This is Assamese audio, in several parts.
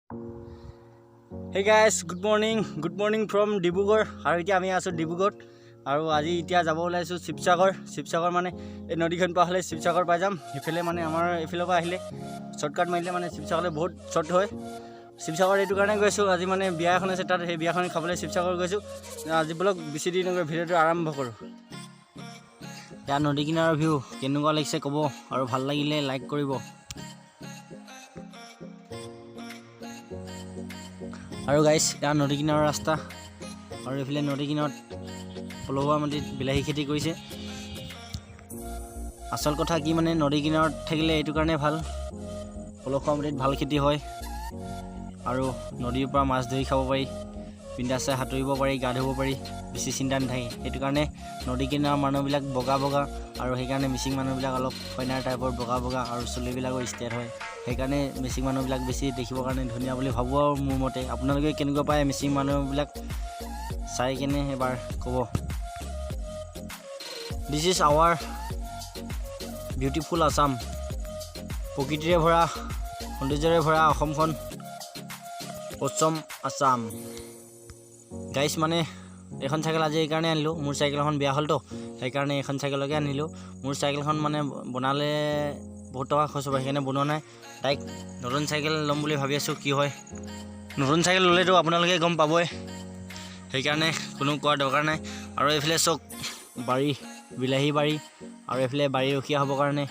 Hey guys, good morning, good morning from Dibrugarh. আৰু এতিয়া আমি আছোঁ ডিব্ৰুগড়ত আৰু আজি এতিয়া যাব ওলাইছোঁ শিৱসাগৰ। শিৱসাগৰ মানে এই নদীখন পাৰ হ'লে শিৱসাগৰ পাই যাম। সেইফালে মানে আমাৰ এইফালৰ পৰা আহিলে শ্বৰ্টকাট মাৰিলে মানে শিৱসাগৰলৈ বহুত শ্বৰ্ট হয়। শিৱসাগৰ এইটো কাৰণে গৈছোঁ, আজি মানে বিয়া এখন আছে তাত, সেই বিয়াখন খাবলৈ শিৱসাগৰ গৈছোঁ আজি। ব'লক, বেছি দেৰি নকৰি ভিডিঅ'টো আৰম্ভ কৰোঁ। ইয়াত নদী কিনাৰৰ ভিউ কেনেকুৱা লাগিছে ক'ব আৰু ভাল লাগিলে লাইক কৰিব। আৰু গাইছ, ইয়াত নদী কিনাৰৰ ৰাস্তা আৰু এইফালে নদী কিনাৰত পলসুৱা মাটিত বিলাহী খেতি কৰিছে। আচল কথা কি মানে নদী কিনাৰত থাকিলে এইটো কাৰণে ভাল, পলসুৱা মাটিত ভাল খেতি হয় আৰু নদীৰ পৰা মাছ ধৰি খাব পাৰি, বিন্দাছে সাঁতুৰিব পাৰি, গা ধুব পাৰি, বেছি চিন্তা নাথাকে। সেইটো কাৰণে নদী কিনাৰৰ মানুহবিলাক বগা বগা আৰু সেইকাৰণে মিচিং মানুহবিলাক অলপ ফৰেনাৰ টাইপৰ বগা বগা আৰু চুলিবিলাকো ষ্ট্ৰেইট হয়। সেইকাৰণে মিচিং মানুহবিলাক বেছি দেখিবৰ কাৰণে ধুনীয়া বুলি ভাবোঁ আৰু মোৰ মতে। আপোনালোকে কেনেকুৱা পায় মিচিং মানুহবিলাক চাই কেনে এবাৰ ক'ব। This is our beautiful Assam. প্ৰকৃতিৰে ভৰা, সৌন্দৰ্যৰে ভৰা অসমখন, অসম, আছাম। গাইছ, মানে এইখন চাইকেল আজি এইকাৰণে আনিলোঁ, মোৰ চাইকেলখন বেয়া হ'লতো, সেইকাৰণে এইখন চাইকেলকে আনিলোঁ। মোৰ চাইকেলখন মানে বনালে বহুত টকা খৰচ হ'ব, সেইকাৰণে বনোৱা নাই। ডাইৰেক্ট নতুন চাইকেল ল'ম বুলি ভাবি আছোঁ, কি হয়। নতুন চাইকেল ল'লেতো আপোনালোকে গম পাবই, সেইকাৰণে কোনো কোৱাৰ দৰকাৰ নাই। আৰু এইফালে চাওক, বাৰী, বিলাহী বাৰী আৰু এইফালে বাৰী ৰখীয়া হ'বৰ কাৰণে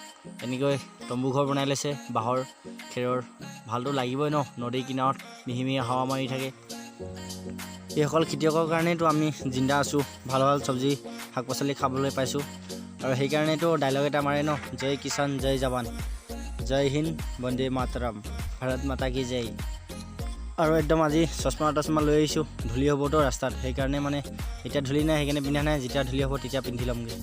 এনেকৈ তম্বু ঘৰ বনাই লৈছে বাঁহৰ খেৰৰ। ভালতো লাগিবই ন, নদীৰ কিনাৰত মিহি মিহি হাৱা মাৰি থাকে। এইসকল খেতিয়কৰ কাৰণেতো আমি জিন্দা আছোঁ, ভাল ভাল চব্জি শাক পাচলি খাবলৈ পাইছোঁ। আৰু সেইকাৰণেতো ডাইলগ এটা মাৰে ন, জয় কিষাণ, জয় জৱান, জয় হিন্দ, বন্দে মাতৰম, ভাৰত মাতা কি জয়। আৰু একদম আজি চশমা তচমা লৈ আহিছোঁ, ধূলি হ'বতো ৰাস্তাত, সেইকাৰণে মানে এতিয়া ধূলি নাই, সেইকাৰণে পিন্ধা নাই। যেতিয়া ধূলি হ'ব তেতিয়া পিন্ধি ল'মগৈ।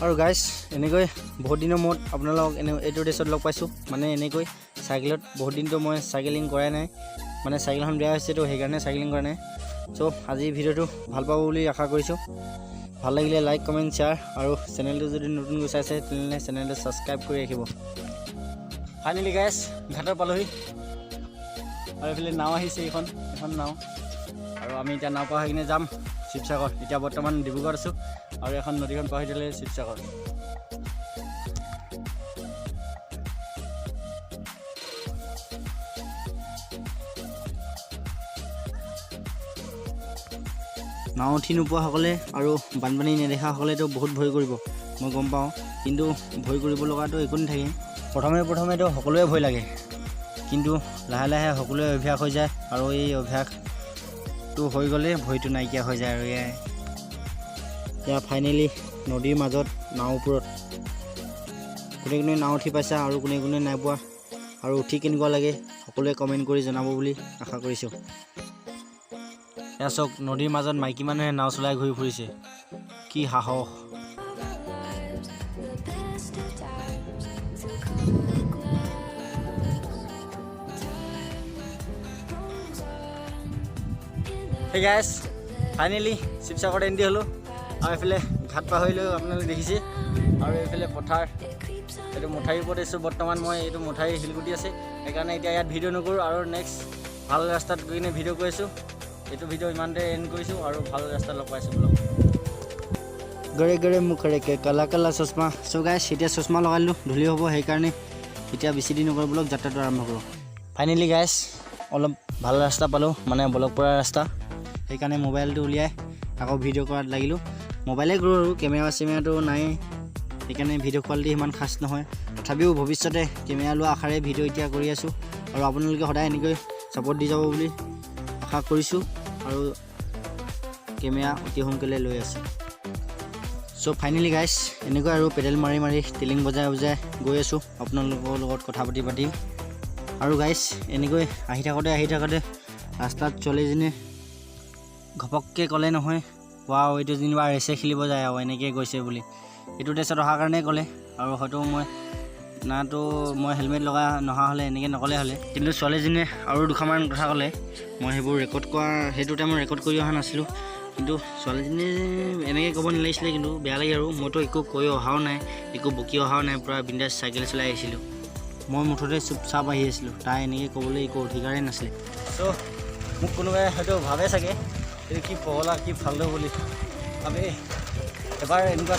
আৰু গাইছ, এনেকৈ বহুত দিনৰ মূৰত আপোনালোকক এনে এইটো ড্ৰেছত লগ পাইছোঁ, মানে এনেকৈ চাইকেলত। বহুত দিনতো মই চাইকেলিং কৰাই নাই, মানে চাইকেলখন বেয়া হৈছেতো, সেইকাৰণে চাইকেলিং কৰা নাই। চ' আজি ভিডিঅ'টো ভাল পাব বুলি আশা কৰিছোঁ। ভাল লাগিলে লাইক, কমেণ্ট, শ্বেয়াৰ আৰু চেনেলটো যদি নতুনকৈ চাইছে তেনেহ'লে চেনেলটো ছাবস্ক্ৰাইব কৰি ৰাখিব। ফাইনেলি গাইছ, ঘাটৰ পালোহি আৰু এইফালে নাও আহিছে, এইখন এখন নাও। আৰু আমি এতিয়া নাও পাৰ হৈ কিনে যাম শিৱসাগৰ। এতিয়া বৰ্তমান ডিব্ৰুগড়ত আছোঁ আৰু এখন নদীখন পাৰ হৈ দিলে শিৱসাগৰ। নাও উঠি নোপোৱাসকলে আৰু বানপানী নেদেখাসকলেতো বহুত ভয় কৰিব, মই গম পাওঁ। কিন্তু ভয় কৰিব লগাটো একো নাথাকে। প্ৰথমে প্ৰথমেতো সকলোৱে ভয় লাগে, কিন্তু লাহে লাহে সকলোৱে অভ্যাস হৈ যায় আৰু এই অভ্যাসটো হৈ গ'লে ভয়টো নাইকিয়া হৈ যায়। আৰু এয়াই এতিয়া ফাইনেলি নদীৰ মাজত নাও ওপৰত। কোনে কোনে নাও উঠি পাইছা আৰু কোনে কোনে নাই পোৱা আৰু উঠি কেনেকুৱা লাগে, সকলোৱে কমেণ্ট কৰি জনাব বুলি আশা কৰিছোঁ। এয়া চাওক, নদীৰ মাজত মাইকী মানুহে নাও চলাই ঘূৰি ফুৰিছে, কি সাহস! The best of times through colored glass. Time rolls on in the hey guys, finally শিৱসাগৰত এণ্ট্ৰি হ'লোঁ আৰু এইফালে ঘাট পাহৰিলোঁ, আপোনালোকে দেখিছে। আৰু এইফালে পথাৰ। It creeps on. এইটো মথাউৰিৰ ওপৰত আছোঁ বৰ্তমান মই। এইটো মথাউৰি শিলগুটি আছে, সেইকাৰণে এতিয়া ইয়াত ভিডিঅ' নকৰোঁ আৰু নেক্সট ভাল ৰাস্তাত গৈ কিনে ভিডিঅ' কৰি আছোঁ। এইটো ভিডিঅ' ইমানতে এণ্ড কৰিছোঁ আৰু ভাল ৰাস্তাত লগ পাইছোঁ বোলো। গৰে গৰে মুখৰে কে কালা কালা চশমা। চ' গাইছ, এতিয়া চশমা লগাই দিলোঁ, ধূলি হ'ব, সেইকাৰণে এতিয়া বেছি দেৰি নকৰোঁ, বোলক যাত্ৰাটো আৰম্ভ কৰোঁ। ফাইনেলি গাইছ, অলপ ভাল ৰাস্তা পালোঁ, মানে ব্লগ পৰা ৰাস্তা, সেইকাৰণে মোবাইলটো উলিয়াই আকৌ ভিডিঅ' কৰাত লাগিলোঁ। মোবাইলে কৰোঁ আৰু কেমেৰা চেমেৰাটো নাই, সেইকাৰণে ভিডিঅ' কোৱালিটি সিমান খাচ নহয়। তথাপিও ভৱিষ্যতে কেমেৰা লোৱা আশাৰে ভিডিঅ' এতিয়া কৰি আছোঁ আৰু আপোনালোকে সদায় এনেকৈ ছাপোৰ্ট দি যাব বুলি আশা কৰিছোঁ আৰু কেমেৰা অতি সোনকালে লৈ আছোঁ। চ' ফাইনেলি গাইছ, এনেকৈ আৰু পেডেল মাৰি মাৰি, টিলিং বজাই বজাই গৈ আছোঁ আপোনালোকৰ লগত কথা পাতি পাতি। আৰু গাইছ, এনেকৈ আহি থাকোঁতে আহি থাকোঁতে ৰাস্তাত ছোৱালীজনীয়ে ঘপককৈ ক'লে নহয়, "ৱাও, এইটো যেনিবা ৰেচে খেলিব যায় আৰু এনেকৈ গৈছে" বুলি। এইটো ড্ৰেছত অহাৰ কাৰণেই ক'লে আৰু হয়তো মই নাতো মই হেলমেট লগা নহা হ'লে এনেকৈ নক'লে হ'লে। কিন্তু ছোৱালীজনীয়ে আৰু দুষাৰমান কথা ক'লে, মই সেইবোৰ ৰেকৰ্ড কৰা, সেইটো টাইমত ৰেকৰ্ড কৰি অহা নাছিলোঁ। কিন্তু ছোৱালীজনীয়ে এনেকৈ ক'ব নালাগিছিলে, কিন্তু বেয়া লাগে আৰু মইতো একো কৈ অহাও নাই, একো বকি অহাও নাই, পূৰা বিন্দাছ চাইকেল চলাই আহিছিলোঁ। মই মুঠতে চুপচাপ আহি আছিলোঁ। তাই এনেকৈ ক'বলৈ একো অধিকাৰেই নাছিলে। চ' মোক কোনোবাই হয়তো ভাবে চাগে, এইটো কি পগলা, কি ফাল্টু বুলি। আমি এবাৰ এনেকুৱা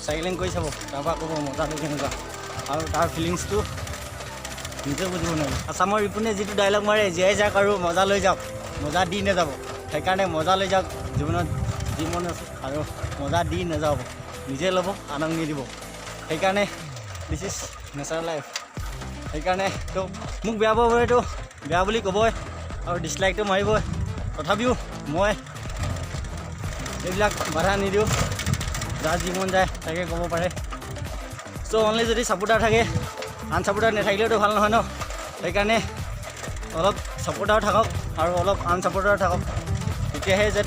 চাইকেলিং কৰি চাব, তাৰপৰা ক'ব মজাটো কেনেকুৱা আৰু তাৰ ফিলিংছটো নিজে বুজিব নোৱাৰিব। আছামৰ ৰিপুনে যিটো ডাইলগ মাৰে, জীয়াই যাওক আৰু মজা লৈ যাওক, মজা দি নাযাব। সেইকাৰণে মজা লৈ যাওক জীৱনত যি মন আছে আৰু মজা দি নাযাব, নিজে ল'ব, আনক নিদিব। সেইকাৰণে this is natural life. সেইকাৰণে তো মোক বেয়া পাব পাৰেতো, বেয়া বুলি ক'বই আৰু ডিছলাইকটো মাৰিবই। তথাপিও মই এইবিলাক বাধা নিদিওঁ। যাৰ যি মন যায় তাকে ক'ব পাৰে। চ' অনলি যদি ছাপোৰ্টাৰ থাকে, আনছাপোৰ্টাৰ নাথাকিলেওতো ভাল নহয় ন? সেইকাৰণে অলপ ছাপোৰ্টাৰ থাকক আৰু অলপ আনছাপোৰ্টাৰ থাকক, তেতিয়াহে যে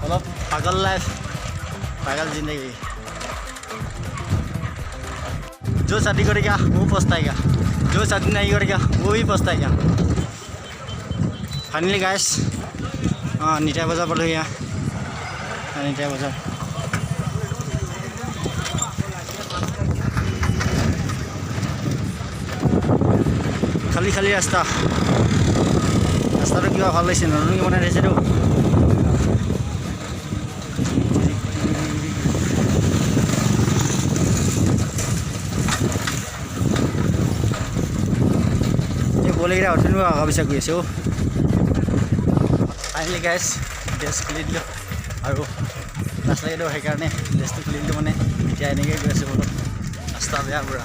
অলপ পাগল লাইফ, পাগল জিন্দগী। जो शादी करेगा वो पछताएगा, जो शादी नहीं करेगा वो भी पछताएगा। ফাইনেলি গাইছ, অঁ, নিতাই বজাৰ পালোঁ। এয়া নিতাই বজাৰ। খালী খালী ৰাস্তা। ৰাস্তাটো কিবা ভাল লাগিছে, নতুনকৈ বনাই থৈছেতো। এই পোৱালিকেইটা অথনিৰ পৰা আগা পিছা কৰি আছে অ'। ফাইনেলি গাইছ, ড্ৰেছ খুলি দিলোঁ আৰু লাজ লাগেতো, সেইকাৰণে ড্ৰেছটো খুলি দিলোঁ। মানে এতিয়া এনেকৈ গৈ আছোঁ বোলো, ৰাস্তা বেয়া পূৰা।